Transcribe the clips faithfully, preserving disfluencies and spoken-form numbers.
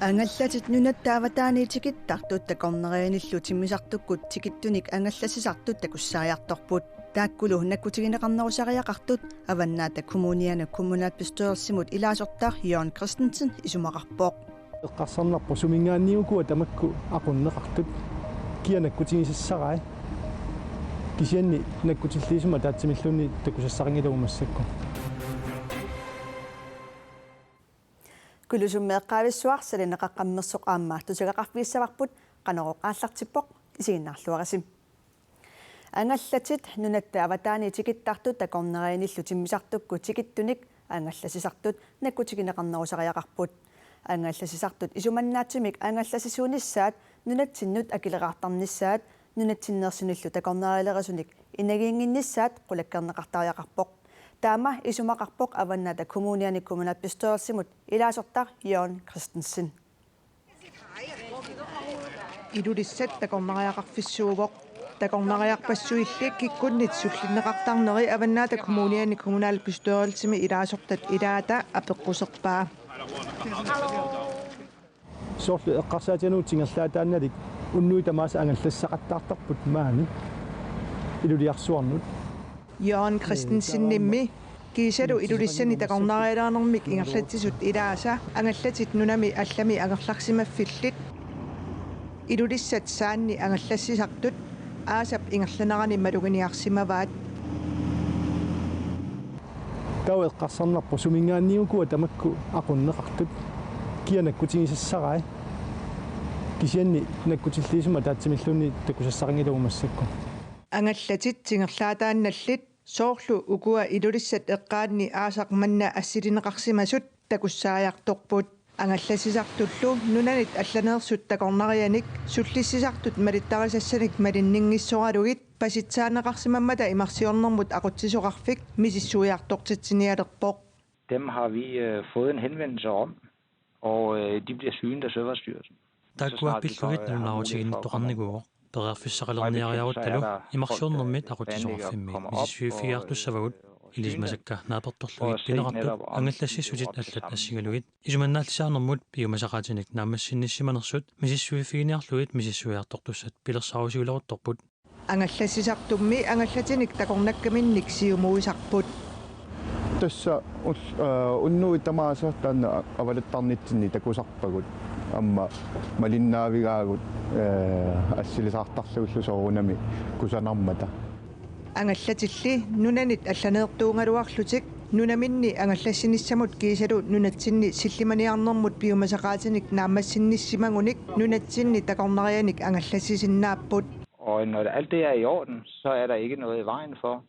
Angallatit nunatta avataaniit tikittartut takornarianillu timmisartukkut tikittunik angallassisartut takussaajartorput. Taakkulu nakkutigineqarnerusariaqartut Avannaata Kommuniani kommunalbestyrelsimut ilaasortaq Jørgen Christensen isumaqarpoq. Eqqarsarnarpoq suminngaanniit ukua tamakku aqunneqartut. Kia nakkutigisassarai. Kisianni nakkutilliisumik ataatsimilluunniit takusassaqanngilagut massakkut. Kulusummi eqqaavissuaq salineqaqqammersoq aamma tusagaqarfigissavarput, Qanorooq aallartippoq, isiginnaarluarisi. Angallatit nunatta avataaniit tikittartut takornarianillu timmisartukkut tikittunik angallassisartut nakkutigineqarnerusariaqarput. Angallassisartut isumannaatsumik angallassisuunissaat nunatsinnut akileraartarnissaat nunatsinneersunillu takornarialerisunik inagiinnginnissaat qulakkeerneqartariaqarpoq. Taama isumaqarpoq Avannaata Kommuniani kommunalbestyrelsimut ilaasortaq Jørgen Christensen. Ilulissat takornariaqarfissuuvoq. Takornariarpassuilli kikkunnit sullinneqartarneri Avannaata Kommuniani kommunalbestyrelsimi ilaasortat ilaata apeqquserpaa. Soorlu eqqarsaatigalugu ingerlaataannalik unnuit tamaasa angallassaqattaartarput maani Iluliarsuarnut. Jørgen Christensenimmi kiisalu Ilulissani takornarialerinermik ingerlatsisut ilaasa angallatit nunami allami angerlarsimaffillit Ilulissat saanni angallassisartut aasap ingerlanerani maluginiarsimavaat. Taava eqqarsarnarpoq suminngaanniit ukua tamakku aqunneqartut. Kia nakkutigisassarai. Kisianni nakkutilliisumik ataatsimilluunniit takusassaqanngilagut massakkut. Angallatit ingerlaataannallit soorlu ukua Ilulissat eqqaanni aasaq manna assilineqarsimasut takussaajartorput. Angallassisartullu nunanit allaneersut takornarianik sullissisartut malittarisassanik malinninngissoralugit pasitsaanneqarsimammata imarsiornermut aqutsisoqarfik misissuiartortitsinialerpoq. Dem har vi øh, fået en henvendelse om, og øh, de bliver synet af Søfartsstyrelsen. Taakkua pillugit nalunaarutiginnittoqarnikuuvoq. Periarfissaqalerniariaruttalu imarsiornermit aqutsisoqarfimmi misissuiffigiartussavagut, ilisimasakka naapertorlugit pineqartut angallassissutit allat assigalugit isumannaallisaanermut piumasaqaatinik naammassinnissimanersut misissuiffiginiarlugit misissuiartortussat pilersaarusiuleruttorput. Angallassisartummi angallatinik takornakkaminnik siumuisarput. Tassa ul-, øh, unnuit tamaasa taanna avalattarnitsinni takusarpagut. Aamma malinnaavigaagut, øh, assilisaartarlugillu soorunami kusanarmata. Angallatilli nunanit allaneertuugaluarlutik nunaminni angallassinissamut kiisalu nunatsinni sillimaniarnermut piumasaqaatinik naammassinnissimagunik nunatsinni takornarianik angallassisinnaapput. Og når alt det er i orden, så er der ikke noget i vejen for,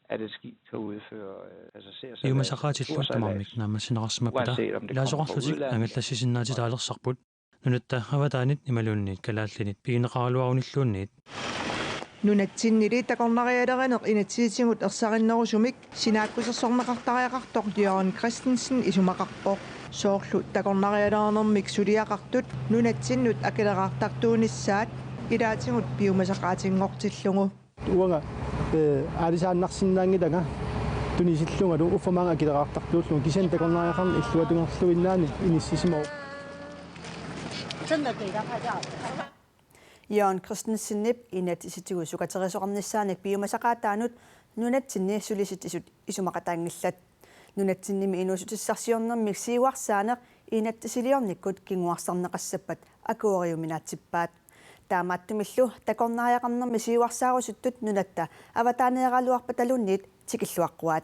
at et skib kan udføre øh, passagersalæder. Piumasaqaatillu tamarmik naammassineqarsimappata ilaasoqarlutik angallassisinnaatitaalersarput. Nunatta avataanit imaluunniit kalaallinit pigineqaraluarunilluunniit. Nunatsinnili takornarialerineq inatsisitigut ersarinnerusumik sinaakkusersorneqartariaqartoq Jørgen Christensen isumaqarpoq. Soorlu takornarialerinermik suliaqartut nunatsinnut akileraartartuunissaat ilaatigut piumasaqaatinngortillugu. Uanga, øh, aalisaannarsinnaanngilanga tunisillungalu uffa maanga akileraartartuullunga kisianni takornariaqarneq illuatungerluinnaani inissisimavoq. Jørgen Christensenip inatsisitigut sukaterisoqarnissaanik piumasaqaataanut nunatsinni sulisitsisut isumaqataanngillat. Nunatsinnimi inuussutissarsiornermik siuarsaaneq inatsisiliornikkut kinguarsarneqassappat akueriuminaatsippaat. Taamaattumillu takornariaqarnermi siuarsaarusuttut nunatta avataaniaraluarpataluunniit tikilluaqquaat.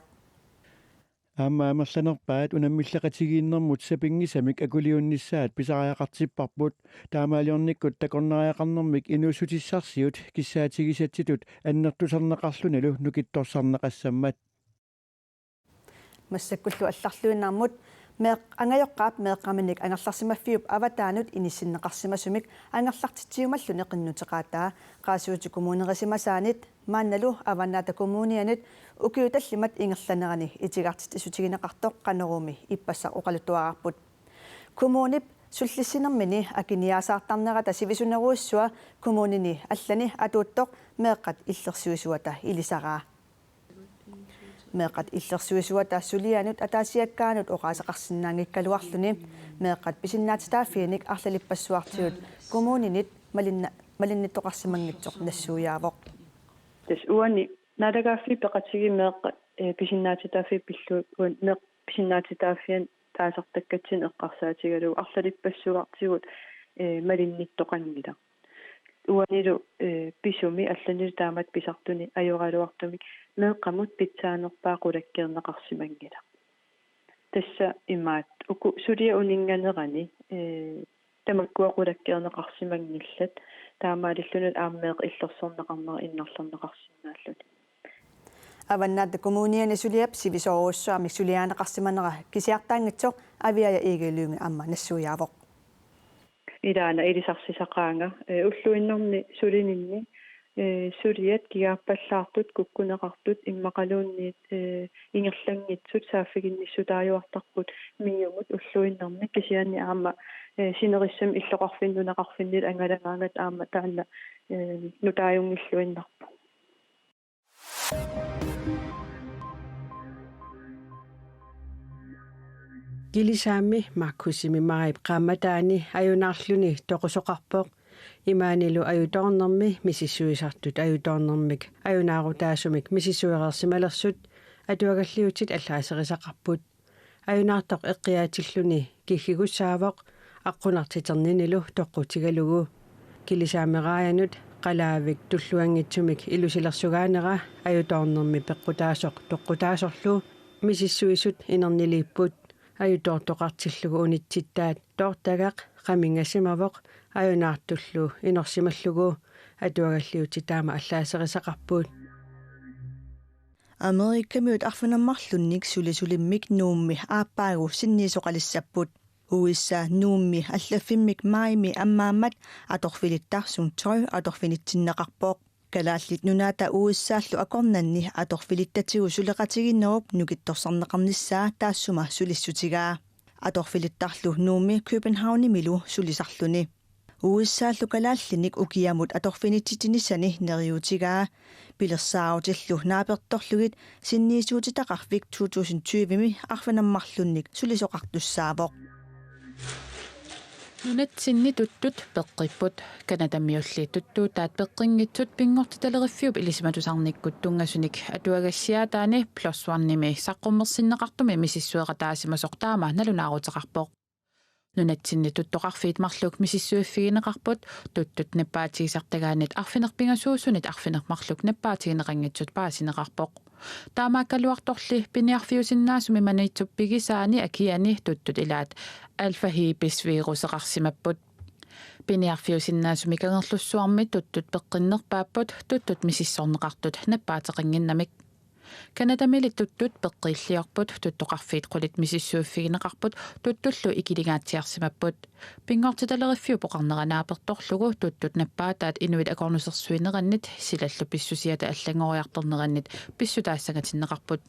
Aamma amerlanerpaat unammilleqatigiinnermut sapinngisamik akuliunnissaat pisariaqartipparput. Taamaaliornikkut takornariaqarnermik inuussutissarsiut kissaatigisatsitut annertusarneqarlunilu nukittorsarneqassammat. Massakkullu allarluinnarmut meeq-, angajoqqaap meeqqaminik angerlarsimaffiup avataanut inissinneqarsimasumik angerlartitsiumalluni qinnuteqaataa Qaasuitsup Kommunerisimasaanit maannalu Avannaata Kommunianit ukiut tallimat ingerlanerani itigartitsissutigineqartoq Qanoruumi ippassaq oqaluttuararput. Kommunip sullissinermini akiniaasaartarnerata sivisunerujussuaq kommunini allani atuuttoq meeqqat illersuisuata ilisaraa. Meeqqat illersuisuata sulianut ataasiakkaanut oqaaseqarsinnaanngikkaluarluni meeqqat pisinnaatitaaffiinik arlalippassuartigut kommuninit malinna-, malinnittoqarsimanngitsoq nassuiaavoq. Tassa uani naalagaaffiit peqatigiit meeqqat, eh, pisinnaatitaaffiit pillugu uani meeqqat pisinnaatitaaffianni taasartakkatsinnik eqqarsaatigalugu arlalippassuartigut, eh, malinnittoqanngilaq. Uanilu, eh, pisumi allanilu taamatut pisartuni ajoraluartumik meeqqamut pitsaanerpaaq qulakkeerneqarsimanngilaq. Tassa imaattoq uku suliat uninnganerani, eh, tamakkua qulakkeerneqarsimanngillat, taamaalillunilu aamma meeqqat illersorneqarnera innarlerneqarsinnaalluni. Avannaata Kommuniani suliap sivisoorujussuarmik suliarineqarsimanera kisiartaanngitsoq Aviaja Egede Lynge aamma nassuiaavoq. Ilaana ilisarsisaqaanga, eh, ulluinnarni sulininni, eh, suliat kigaappallaartut, kukkuneqartut immaqaluunniit, eh, ingerlanngitsut saaffiginnissutaajuartarput MIO-mut ulluinnarni, kisianni aamma, eh, sinerissami illoqarfinni nunaqarfinnilu angalagaangat aamma taanna, eh, nutaajunngilluinnarpoq. Kilisaami Markusimi Maajip qaammataani ajunaarluni toqusoqarpoq. Imaanilu ajutoornermi misissuisartut ajutoornermik ajunaarutaasumik misissuereersimalersut atuagalliutit allaaserisaqarput. Ajunaartoq eqqiaatilluni kiggigussaavoq aqqunartiterninilu toqqutigalugu. Kilisaami raajanut qalaavik tulluanngitsumik ilusilersugaanera ajutoornermi peqqutaasoq toqqutaasorlu misissuisut inerniliipput. Ajutoortoqartillugu unitsittaat toortagaq qaminngasimavoq ajunaartullu inorsimallugu, atuagalliutit taama allaaserisaqarput. Amerikamiut arfineq-marlunnik sulisulimmik Nuummi aappaagu sinniisoqalissapput. U S A Nuummi allaffimmik maajimi ammaammat atorfilittarsup tolv atorfinitsinneqarpoq. Kalaallit Nunaata U S A-llu akornanni atorfilittatigut suleqatigiinnerup nukittorsarneqarnissaa taassuma sulissutigaa. Atorfilittarlu Nuummi Københavnimilu sulisarluni. U S A-llu kalaallinik ukiamut atorfinitsitsinissani neriuutigaa. Pilersaarutillu naapertorlugit sinniisuutitaqarfik to tusind tyve-mi arfineq-marlunnik sulisoqartussaavoq. Nunatsinni tuttut peqqipput. Canadamiulli tuttuutaat peqqinngitsut Pinngortitaleriffiup ilisimatusarnikkut tunngasunik atuagassiaataani Plus One-imi saqqummersinneqartumi misissuerataasimasoq taama nalunaaruteqarpoq. Nunatsinni tuttoqarfiit marluk misissuiffigineqarput, tuttut nappaatigisartagaannit arfineq-pingasuusunit arfineq-marluk nappaatigineqanngitsut paasineqarpoq. Taamaakkaluartorli piniarfiusinnaasumi Maniitsup pigisaani akiani tuttut ilaat alfaherpesviruseqarsimapput. Piniarfiusinnaasumi Kangerlussuarmi tuttut peqqinnerpaapput tuttut misissorneqartut nappaateqannginnamik. Canadamili tuttut peqqiilliorput, tuttoqarfiit qulit misissuiffigineqarput tuttullu ikiligaatsiarsimapput. Pinngortitaleriffiup oqarnera naapertorlugu tuttut nappaataat inuit akornusersuinerannit silallu pissusiata allanngoriartornerannit pissutaassagatinneqarput.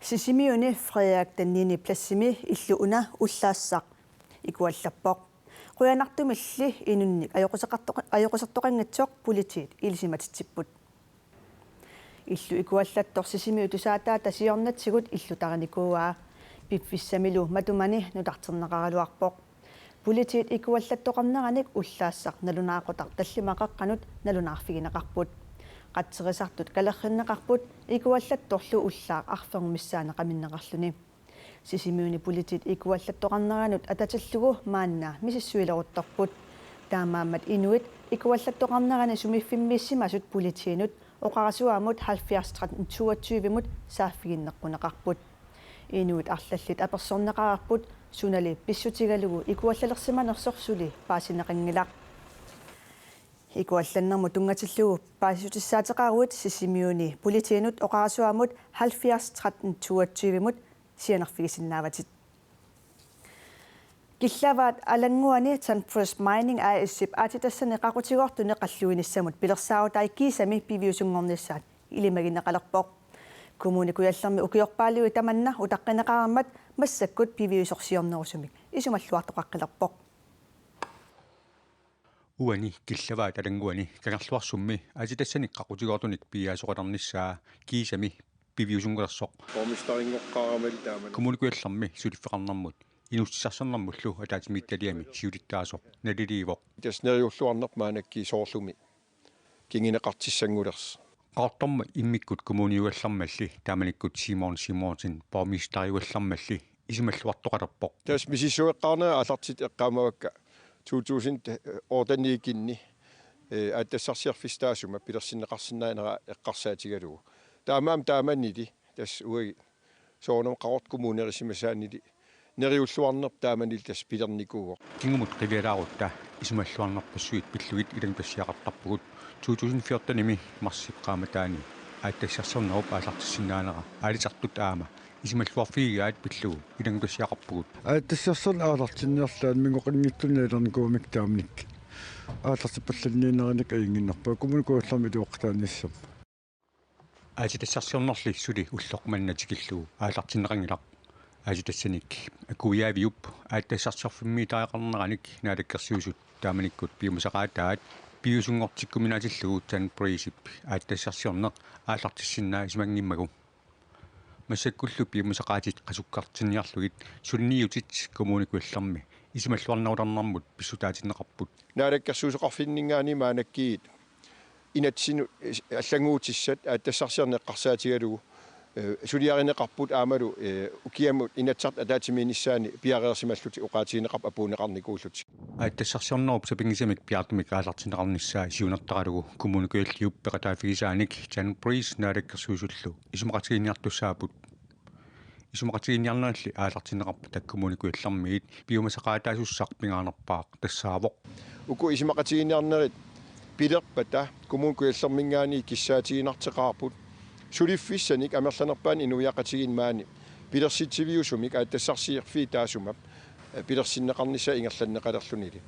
Sisimiuni Frederik den niende Pladsimi illu una ullaassaq ikuallappoq. Qujanartumilli inunnik ajoquseqartoq-, ajoqusertoqanngitsoq politiit ilisimatitsipput. Illu ikuallattoq Sisimiut tusaataata siornatigut illutarinikuuaa. Piffissamilu matumani nutarterneqaraluarpoq. Politiit ikuallattoqarneranik ullaassaq nalunaaqutaq tallimat qaqqanut nalunaarfigineqarput. Qatserisartut kalerrinneqarput ikuallattorlu ullaaq arfernup missaani qaminneqarluni. Sisimiuni politiit ikuallattoqarneranut atatillugu maanna misissuileruttorput. Taamaammat inuit ikuallattoqarnerani sumiiffimmiissimasut politiinut oqarasuaamut halvfjerds tretten toogtyve-mut saaffiginneqquneqarput. Inuit arlallit apersorneqareerput, sunali pissutigalugu ikuallalersimanersoq suli paasineqanngilaq. Ikuallannermut tunngatillugu paasissutissaateqaruit Sisimiuni politiinut oqarasuaamut halvfjerds tretten toogtyve-mut sianerfigisinnaavatit. Killavaat Alannguani Tanpress Mining A/S-ip aatsitassani qaqutigoortuni qalluinissamut pilersaarutai kiisami piviusunngornissaat ilimagineqalerpoq. Kommune Kujallermi ukiorpaaluit tamanna utaqqineqareermat massakkut piviusorsiornerusumik isumalluartoqaqqilerpoq. Uani Killavaat Alannguani Kangerluarsummi aatsitassanik qaqutigoortunik piiaasoqalernissaa kiisami piviusunngulersoq. Borgmesterinngortaramalli taamani. Kommune Kujallermi suliffeqarnermut inuussutissarsiornermullu ataatsimiititaliami siulittaasoq naliliivoq. Tassa neriulluarnerput maannakkut soorlumi kinguneqartissanngulersoq. Qaqortorma immikkut Kommune Kujallermalli taamanikkut Simon Simonsen borgmesteriugallarmalli isumalluartoqalerpoq. Tassa misissueqqaarnerit aallartitat eqqaamavakka to tusind otte-ni ikinni, eh, aatsitassarsiorfissaq taassuma pilersinneqarsinnaanera eqqarsaatigalugu. Taamaammat taamanili tassa uagut soorunami Qaqortoq kommunerisimasaanili neriulluarnerput taamanili tassa pilernikuuvoq. Kingumut qivialaarutta isumalluarnerpassuit pillugit ilannguttassiaqartarpugut. To tusind fjorten-imi marsip qaammataani aatsitassarsiornerup aallartissinnaanera aalisartut aamma isumalluarfigigaat pillugu ilannguttassiaqarpugut. Aatsitassarsiorneq aallartinniarlugu mingoqinngitsunik nalornikuumik taamanikkut aallartippallanniinnerinik ajunnginnarpaa Kommune Kujallermi iluaqutaanissaq. Aatsitassarsiornerli suli ulloq manna tikillugu aallartinneqanngilaq. Aatsitassanik akuiaaviup aatsitassarsiorfimmiitariaqarneranik Naalakkersuisut taamanikkut piumasaqaataat piviusunngortikkuminaatillugu Tanbreezip aatsitassarsiorneq aallartissinnaasimanngimmagu. Massakkullu piumasaqaatit qasukkartinniarlugit suliniutit Kommune Kujallermi isumalluarnerulernermut pissutaatinneqarput. Naalakkersuisoqarfinninngaanniit maannakkut inatsit allannguutissat aatsitassarsiorneq eqqarsaatigalugu, eh, suliarineqarput aammalu, eh, ukiamut inatsisartut ataatsimiinnissaanni piareersimallutik oqaatigineqarput apuunneqarnikuullutik. Aatsitassarsiornerup sapinngisamik piaartumik aallartinneqarnissaa siunertaralugu Kommune Kujalliup peqataaffigisaanik Tanbreez Naalakkersuisullu isumaqatigiinniartussaapput. Isumaqatigiinniarnerilli aallartinneqarpata Kommune Kujallermiit piumasaqaataasussaq pingaarnerpaaq tassaavoq. Uku isumaqatigiinniarnerit pilerpata Kommune Kujallerminngaanniit kissaatiginarteqaarput suliffissanik amerlanerpaanit inuiaqatigiinni maani pilersitsiviusumik aatsitassarsiorfiit taassuma pilersinneqarnissaa ingerlanneqalerlunili.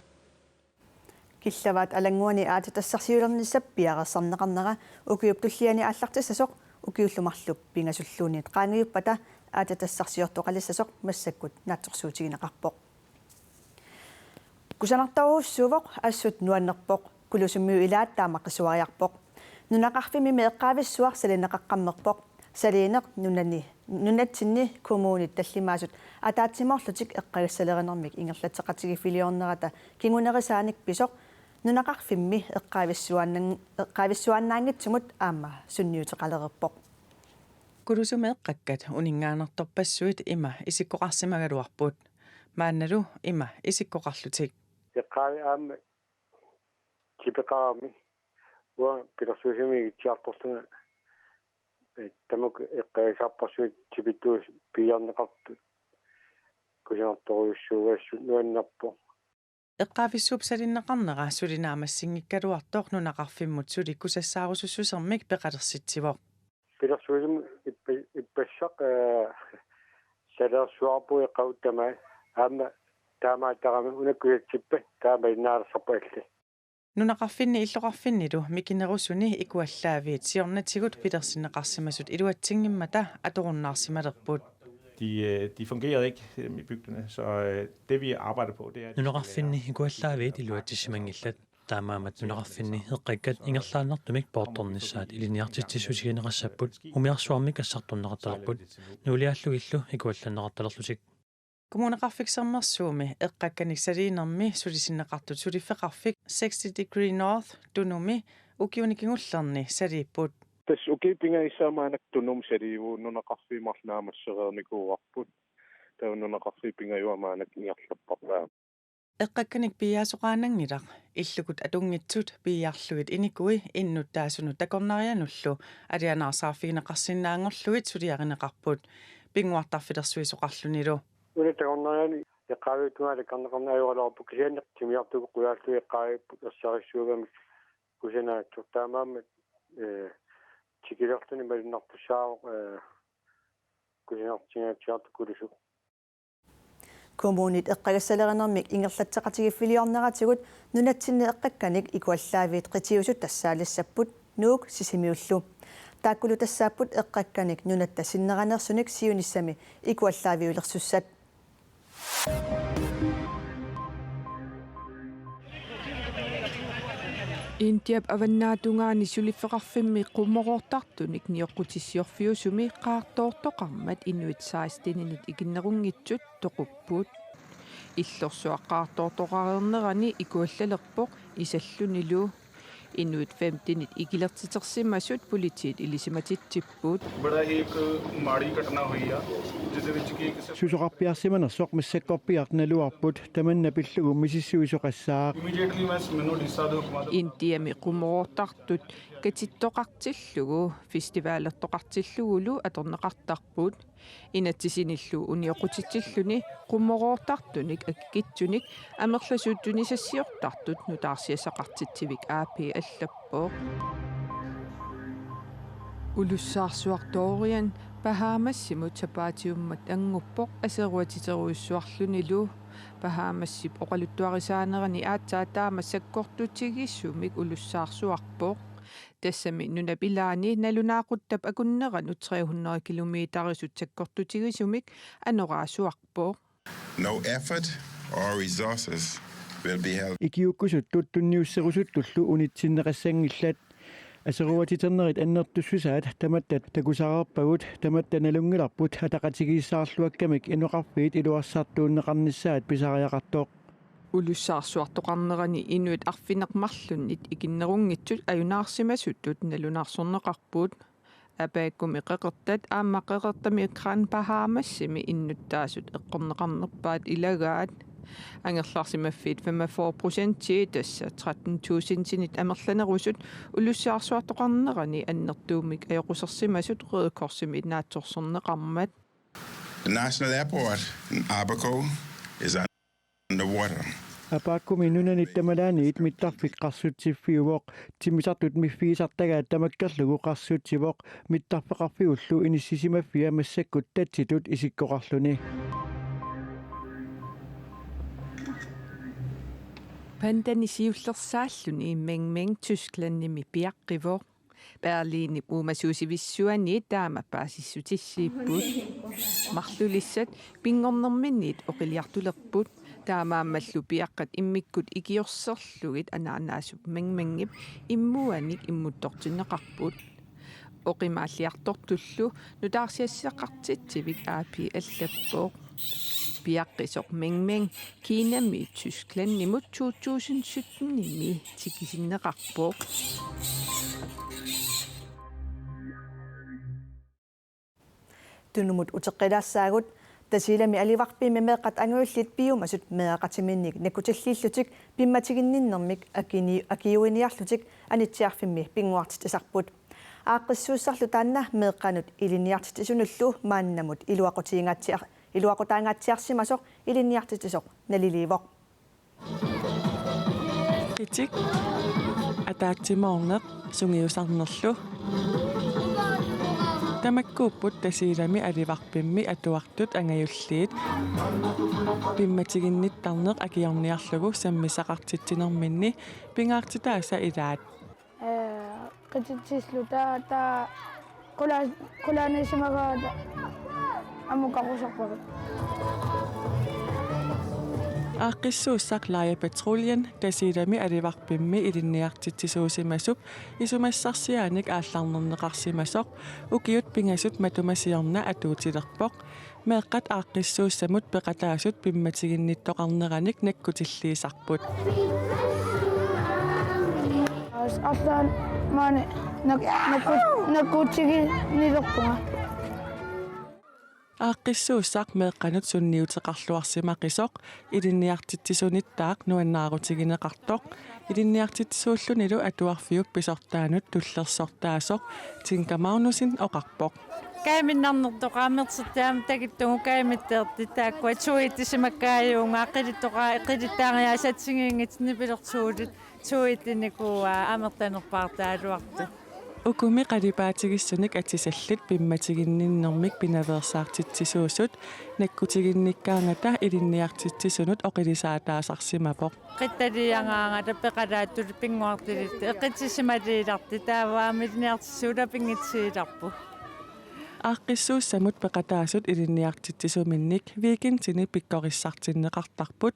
Killavaat Alannguani aatsitassarsiulernissap piareersarneqarnera ukiup tulliani aallartissasoq ukiullu marluk pingasulluunniit qaangiuppata aatsitassarsiortoqalissasoq massakkut naatsorsuutigineqarpoq. Kusanartorujussuuvoq, assut nuannerpoq, Kulusummiut ilaat taama qisuariarpoq. Nunaqarfimmimi eqqaavissuaq salineqaqqammerpoq. Saliineq nunani, nunatsinni kommunit tallimaasut ataatsimoorlutik eqqagassalerinermik ingerlatseqatigiiffiliornerata kingunerisaanik pisoq nunaqarfimmi eqqaavissuaannan-, eqqaavissuaannaanngitsumut aamma sunniuteqalereerpoq. Kulusummi eqqakkat uninngaannartorpassuit ima isikkoqarsimagaluarput. Maannalu ima isikkoqarlutik. Eqqaavi aamma tipeqarami. Uanga pilersuisumik itsiartorlunga, eh, tamakku eqqagasarpassuit tipittuut piiarneqartut kusanartorujussuugassut nuannerpoq. Eqqaavissuup salinneqarnera suli naammassinngikkaluartoq nunaqarfimmut suli kusassaarusussusermik peqalersitsivoq. Pilersuisumik ippa-, ippassaq, eh, saleersuarput eqqagut tamaat aamma taamaattarami una kusassippat taama innaalersarput allat. Nunaqarfinni illoqarfinnilu mikinerusuni ikuallaaviit siornatigut pilersinneqarsimasut iluatsinngimmata atorunnaarsimalerput. De, øh, de fungerede ikke, øh, i bygderne, så, øh, det vi arbejder på, det er, at de skal være... Nunaqarfinni ikuallaaviit iluatsissimanngillat. Taamaammat nunaqarfinni eqqakkat ingerlaannartumik poortornissaat ilinniartitsissutigineqassapput, umiarsuarmik assartorneqartalerput, nuuliaallugillu ikuallanneqartalerlutik. Kommuneqarfik Sermersuumi eqqakkanik saliinermi sulisinneqartut suliffeqarfik Sixty Degree North Tunumi ukiuni kingullerni saliipput. Tassa ukiut pingajussaat maannakkut Tunumi saliivugut, nunaqarfiit marluk naammassereernikuuarput. Taava nunaqarfiit pingajuat maannakkut ingerlapparput. Eqqakkanik piiaasoqaananngilaq, illukut atunngitsut piiarlugit inikui innuttaasunut takornarianullu alianaarsaarfigineqarsinnaanngorlugit suliarineqarput pinnguartarfilersuisoqarlunilu. Una takornarianut eqqaaviup tungaa takornarineqarneq ajoraluarpoq, kisianni timiartukkut qujaallugit eqqaavipput ersarissuugamik kusanaasoq. Taamaammat, eh, tikilerluni malunnartussaavoq, eh, kusanartinnguatsiartoq Kulusuk. Kommunit eqqagassalerinermik ingerlatseqatigiiffiliorneratigut nunatsinni eqqakkanik ikuallaaviit qitiusut tassaalissapput Nuuk Sisimiullu. Taakkulu tassaapput eqqakkanik nunatta sinneranersunik siunissami ikuallaaviulersussat. Indiap avannaatungaani suliffeqarfimmi qummoroortartunik nioqqutissiorfiusumi qaartoortoqarmat inuit seksteninit ikinnerunngitsut toqupput. Illorsuaq qaartoortoqareernerani ikuallalerpoq isallunilu. Inuit femtenit ikilertitersimasut politiit ilisimatitsipput. बड़ा ही एक माड़ी घटना हुई है, जिसदे विच कि एक Susoqarpiarsimanersoq massakkorpiaq naluarput, tamanna pillugu misissuisoqassaaq. Immediately मैं मैनू डीसा दे हुक्मा Intiami qummoroortartut katittoqartillugu festivalertoqartillugulu atorneqartarput. Inatsisinillu unioqqutitsilluni qummoroortartunik akikitsunik amerlasuut tunisassiortartut nutaarsiassaqartitsivik A P allappoq. Ulussaarsuaq Dorian Bahamasimut sapaatiummat annguppoq aseruatiterujussuarlunilu. Bahamasip oqaluttuarisaanerani aatsaat taama sakkortutigisumik ulussaarsuarpoq. Tassami nunap ilaani nalunaaquttap akunneranut tre hundrede kilometerisut sakkortutigisumik anoraasuarpoq. No effort or resources will be held. Ikiuukkusuttut tunniusserusuttullu unitsinneqassanngillat. Aseruatiternerit annertussusaat tamatta takusaqarpagut, tamatta nalunngilarput ataqatigiissaarluakkamik inoqarfiit iluarsartuunneqarnissaat pisariaqartoq. Ulussaarsuartoqarnerani inuit arfineq-marlunnit ikinnerunngitsut ajunaarsimasutut nalunaarsorneqarput. Apeqqumi qeqertat aamma qeqertami Grand Bahamasimi innuttaasut eqqorneqarnerpaat ilagaat. Angerlarsimaffiit femogfyrre procentii, tassa tretten tusindinit amerlanerusut, ulussaarsuartoqarnerani annertuumik ajoqusersimasut Røde Korsimi naatsorsorneqarmat. The National Airport in Abaco is underwater. Abacomi nunanit tamalaaniit mittarfik qarsutsiffiuvoq. Timmisartut miffigisartagaat tamakkerlugu qarsutsivoq. Mittarfeqarfiullu inissisimaffia massakkut tatsitut isikkoqarluni. Pandani siullersaalluni Meng Meng Tysklandimi piaqqivoq. Berlinip uumasuusivissuani taama paasissutissiipput. Marlulissat pinngornerminniit oqiliartulerput. Taamaammallu piaqqat immikkut ikiorserlugit anaanaasup Meng Mengip immuanik immuttortinneqarput. Oqimaalliartortullu nutaarsiassaqartitsivik A P allappoq. Piaqqisoq Meng Meng Kinami Tysklandimut to tusind syttenimi tikisinneqarpoq. Tunumut uteqqilaassaagut. Tasiilami alivarpimmi meeqqat angajulliit piumasut meeraqatiminnik nakkutilliillutik pimmatiginninnermik akini-, akiuiniarlutik Anitsiarfimmi pinnguartitsisarput. Aaqqissuussarlu taanna meeqqanut ilinniartitsisunullu maannamut iluaqutiingaatsiar-, iluaqutaangaatsiarsimasoq ilinniartitsisoq naliliivoq. Kitik, ataatsimoorneq, sungiusarnerlu. Tamakkuupput Tasiilami alivarpimmi atuartut angajulliit. Pimmatiginnittarneq akiorniarlugu sammisaqartitsinerminni pingaartitaasa ilaat. Ee, qititsillu taa, taa, qula-, qulaaniissimagaata amukaqqusarpagut. Aaqqissuussaq Laaja Patruljen Tasiilami alivarpimmi ilinniartitsisuusimasup isumassarsiaanik aallarnerneqarsimasoq ukiut pingasut matuma siorna atuutilerpoq. Meeqqat aaqqissuussamut peqataasut pimmatiginnittoqarneranik nakkutilliisarput. As-, aslan maani nak-, nakku-, nakkuutiginnilerpunga. Aaqqissuussaq meeqqanut sunniuteqarluarsimaqisoq ilinniartitsisunittaaq nuannaarutigineqartoq, ilinniartitsisuullunilu atuarfiup pisortaanut tullersortaasoq Tinka Magnussen oqarpoq. Kaaminnarnertoqaaq amerlanertik aamma takittugut kaamitteertik taakkua tuuitisimakkaajuunga qilittoqaa-, qilittaariaasatsigiinngitsut nipilersuutit tuuitinikuuaa amerlanerpaartaaluartut. Ukumi qalipaatigissunik atisallit pimmatiginninnermik pinaveersaartitsisuusut nakkutiginnikkaangata ilinniartitsisunut oqilisaataasarsimavoq. Qittaliiangaangata peqalaattut pinnguartilittut eqqissisimaliilartut taava aamma ilinniartitsisuut apingitsiilarput. Aaqqissuussamut peqataasut ilinniartitsisuminnik weekendini pikkorissartinneqartarput,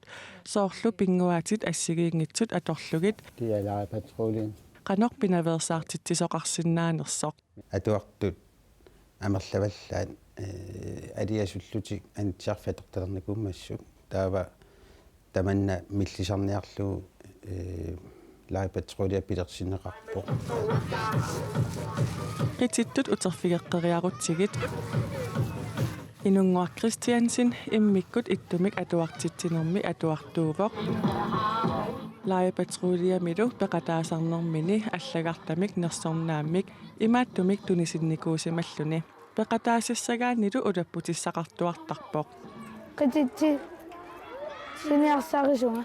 soorlu pinnguaatit assigiinngitsut atorlugit. Det er lejepatruljen. Qanoq pinaveersaartitsisoqarsinnaanersoq. Atuartut amerlavallaat, eh, aliasullutik anitsisarfik atortalernikuummassuk. Taava tamanna millisarniarlugu, eh, lejepatrulje pilersinneqarpoq. Qitittut uterfigeqqeriarutsigit. Inunnguaq Kristiansen immikkut ittumik atuartitsinermi atuartuuvoq. Lejepatruljemilu peqataasarnermini allagartamik nersornaammik imaattumik tunisinnikuusimalluni. Peqataasussagaannilu ulapputissaqartuartarpoq. Qititsi siniarsarisunga.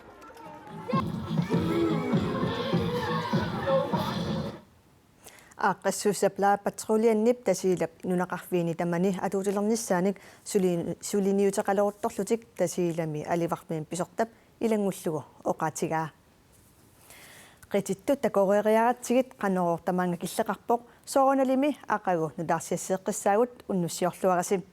Aaqqissuussap lejepatruljenip Tasiilap nunaqarfiini tamani atuutilernissaanik suli-, suliniuteqaleruttorlutik Tasiilami alivarmim pisortap ilanngullugu oqaatigaa. Qitittut takoreeriaratsigit Qanorooq tamaanga killeqarpoq, soorunalimi aqagu nutaarsiassiiqqissaagut, unnussiorluarisi.